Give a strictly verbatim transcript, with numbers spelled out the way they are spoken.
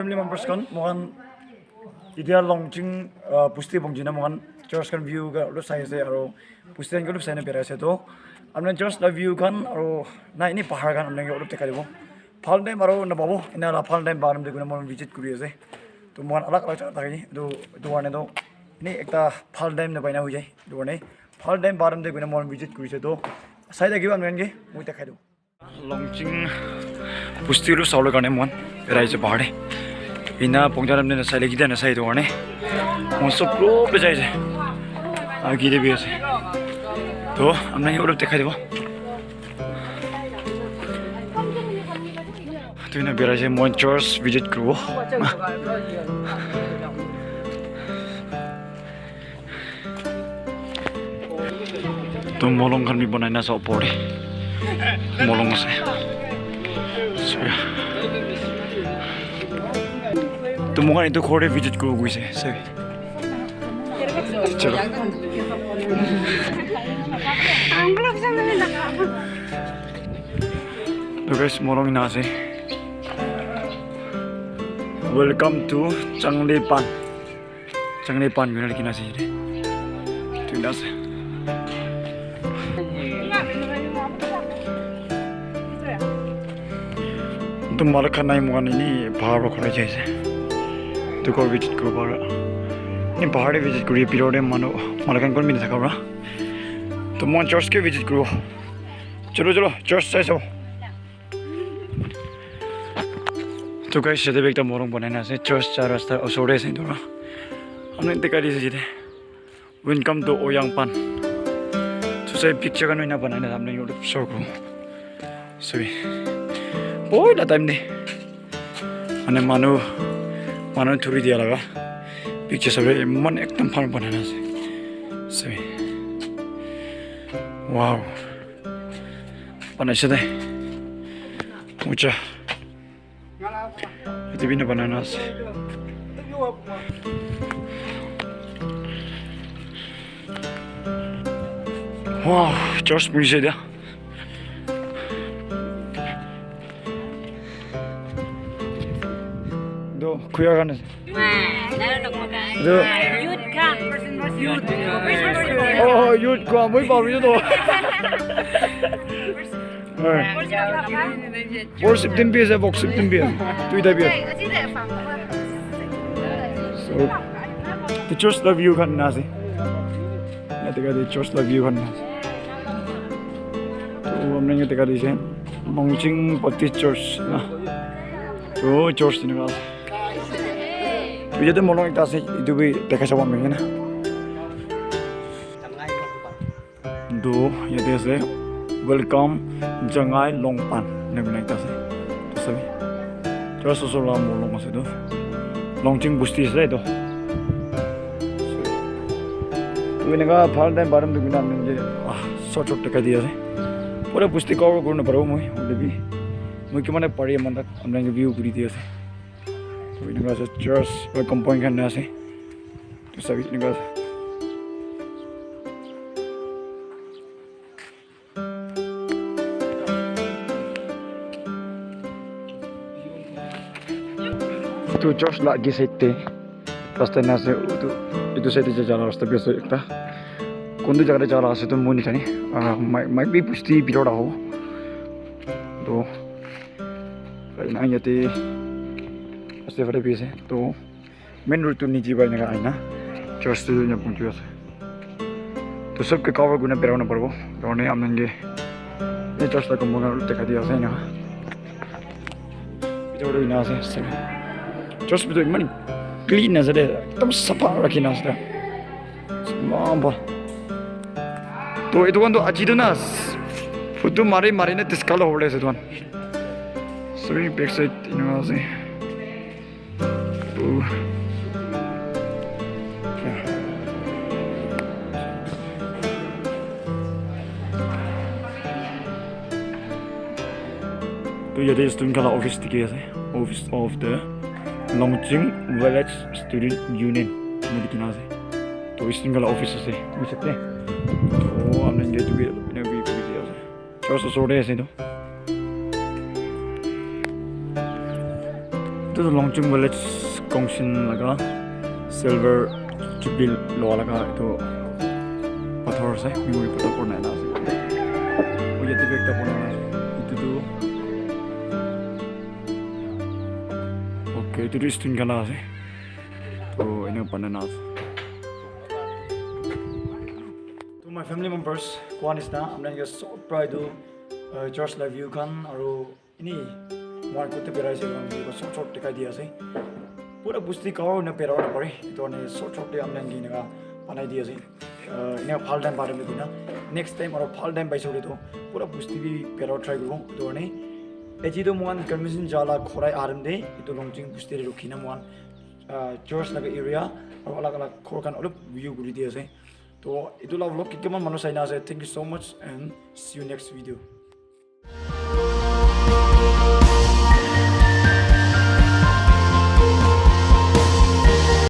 Family members khan, moikhan etia Longching, ah, Pusti Bongjina moikhan church khan view ka olop sai ase, aro Pusti khan ke olop sai na berai ase. To, apni church la view khan, aro na ini pahar khan apni ke olop dekhai dibo. Bhal time aro na pabo, ena la bhal time baram de kuna moikhan visit kuri ase. To, moikhan alag alag jaga thaki, to, to one to, ini ekta bhal time na paina hoi jai, to one, bhal time baram de kuna moikhan visit kuri ase. To, sai thakibo apni khan ke, moi dekhai dibo. Longching Pusti olop sabole karne moikhan berai ase bahar te. Ena pongja namne nasai le kida nasai to karne. Moikhan sob group te jai ase. Agi te bi ase. To, apni ke olop dekhai dibo. To ena berai ase, moikhan church visit kuribo. To molong khan bi banai na ase opor te. Molong ase. So, yeah. To moikhan etu ghor te visit kuribo goise. So, chalo. To guys, molong ena ase. Welcome to Changli Pan. Changli Pan koina likhina ase yate. Etu ena ase. Etu malik khan nai, moikhan ini bahar para khurai jai ase. Etu ghor visit kuribo para. Ini bahar te visit kuri, bhitor te manu, malik khan kon bi nathaka para. To moikhan church ke visit kuribo. Chalo, chalo, church sai sabo. To guys, yate bi ekta molong banai na ase. Church ja rasta osor te ase etu para. Apni dekhai di ase yate. Welcome to Oyang Pan. To sai picture khan ena banai na apni olop show kuribo. Sabi. Boila time te. Mane manu, manu thuri dia laga. Picture sabi eman ekdam bhal banai na ase. Sabi. Wow. Banaise de. Ucha. Yate bi ena banai na ase. Wow, church buhishe dia. Do, khuya khan ase. Do. Youth camp. Youth. Oh, youth camp. Moi pahori to. Worship team bi ase, worship team bi ase. Duita bi ase. So, the church la view khan ena ase. Yate ka church la view khan ena ase. To, apni khan yate ka dikhi ase Longching Baptist Church na. To, church enika ase. Yate molong ekta ase, etu bi dekhai sabo apni khan na. Do, yate ase, "Welcome, Jangai Longpan," ena koina ekta ase. Sabi. Church osor la molong ase etu. Longching Busti ase etu. Etu enika bhal time baram tu kina apni ke, ah, short short dekhai di ase. Pura Busti cover kuri na paribo moi, hoile bi moi kiman pari eman tak apni ke view kuri di ase. Etu enika ase, church welcome point khan ase. Etu sabi enika ase. Etu church la age side te rasta ena ase, etu, etu side te ja la rasta bi ase ekta. Kuntu jaga te ja la ase etu moi najane. Ah, might, might be Busti bitor te hobo. To, ena yate ase fale bi ase. To, main road tu niche para enika ahina church tu enika punchi ase. To sob ke cover kurina berai na paribo. Karone apni khan ke church la compound khan dekhai di ase enika. Bitor tu ena ase, ase. Church bitor eman clean ase de, ekdam sapha rakhi na ase de. Eman bhal. To etu khan tu aji tu na photo mari mari na diska la hobole ase etu khan. Sorry, back side enika ase. To yate student khan la office dikhi ase, Office of the Longching Village Student Union ena likhina ase. To student khan la office ase, etu side te. To apni khan ke etu bi, etu bi, etu bi dikhi ase. Church osor te ase etu. Etu Longching village Kongshin laga silver jubilee loa laga etu pathor ase, memory pathor banai na ase. Oh, yate bi ekta banai na ase. Etu tu, okay, etu tu student khan laga ase. To ena banai na ase. To my family members, koa nisna, apni khan ke sob pra etu, uh, church la view khan aru ini moikhan kote berai ase koile short short dikhai di ase. Pura bosti gaon na berai na pare. Etu karne short short te apni khan ke eneka banai di ase. Uh, eneka bhal time pa time te na. Next time aru bhal time paise koile toh pura bosti bi berai try kuribo. Etu karne eji toh moikhan convention jala khorai aram te etu Longching bosti te rukhi na moikhan, uh, church laga area aru alag alag ghor khan olop view kuri di ase. To etu la vlog kiki man manu sai na ase. Thank you so much and see you next video.